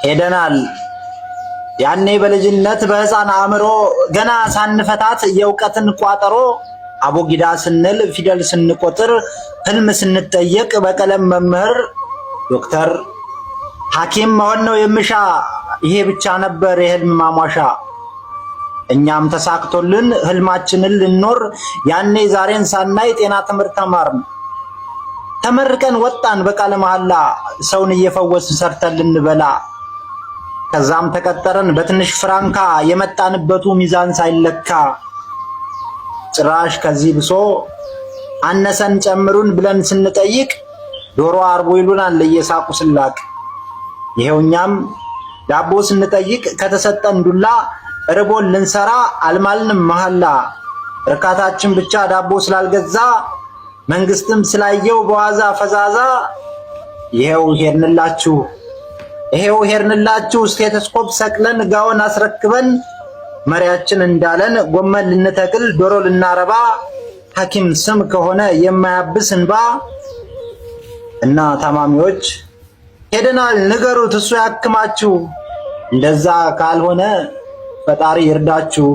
ሄደናል። ያኔ በልጅነት በሕፃን አእምሮ ገና ሳንፈታት የእውቀትን ቋጠሮ፣ አቦጊዳ ስንል፣ ፊደል ስንቆጥር፣ ህልም ስንጠየቅ በቀለም መምህር፣ ዶክተር ሐኪም መሆን ነው የምሻ፣ ይሄ ብቻ ነበር የህልም ማሟሻ። እኛም ተሳክቶልን ህልማችንን ልንኖር ያኔ ዛሬን ሳናይ ጤና ትምህርት ተማርን። ተመርቀን ወጣን በቃለ መሐላ ሰውን እየፈወስን ሰርተን ልንበላ። ከዛም ተቀጠረን በትንሽ ፍራንካ የመጣንበቱ ሚዛን ሳይለካ። ጭራሽ ከዚህ ብሶ አነሰን ጨምሩን ብለን ስንጠይቅ ዶሮ አርቡ ይሉናል እየሳቁ ስላቅ። ይሄው እኛም ዳቦ ስንጠይቅ ከተሰጠን ዱላ ርቦን ልንሰራ አልማልንም መሐላ። እርካታችን ብቻ ዳቦ ስላልገዛ መንግስትም ስላየው በዋዛ ፈዛዛ ይሄው ሄድንላችሁ፣ ይሄው ሄድንላችሁ፣ ስቴተስኮፕ ሰቅለን ጋውን አስረክበን መሪያችን እንዳለን ጎመን ልንተክል ዶሮ ልናረባ ሐኪም ስም ከሆነ የማያብስ እንባ። እና ታማሚዎች ሄደናል ንገሩት እሱ ያክማችሁ፣ እንደዛ ካልሆነ ፈጣሪ ይርዳችሁ።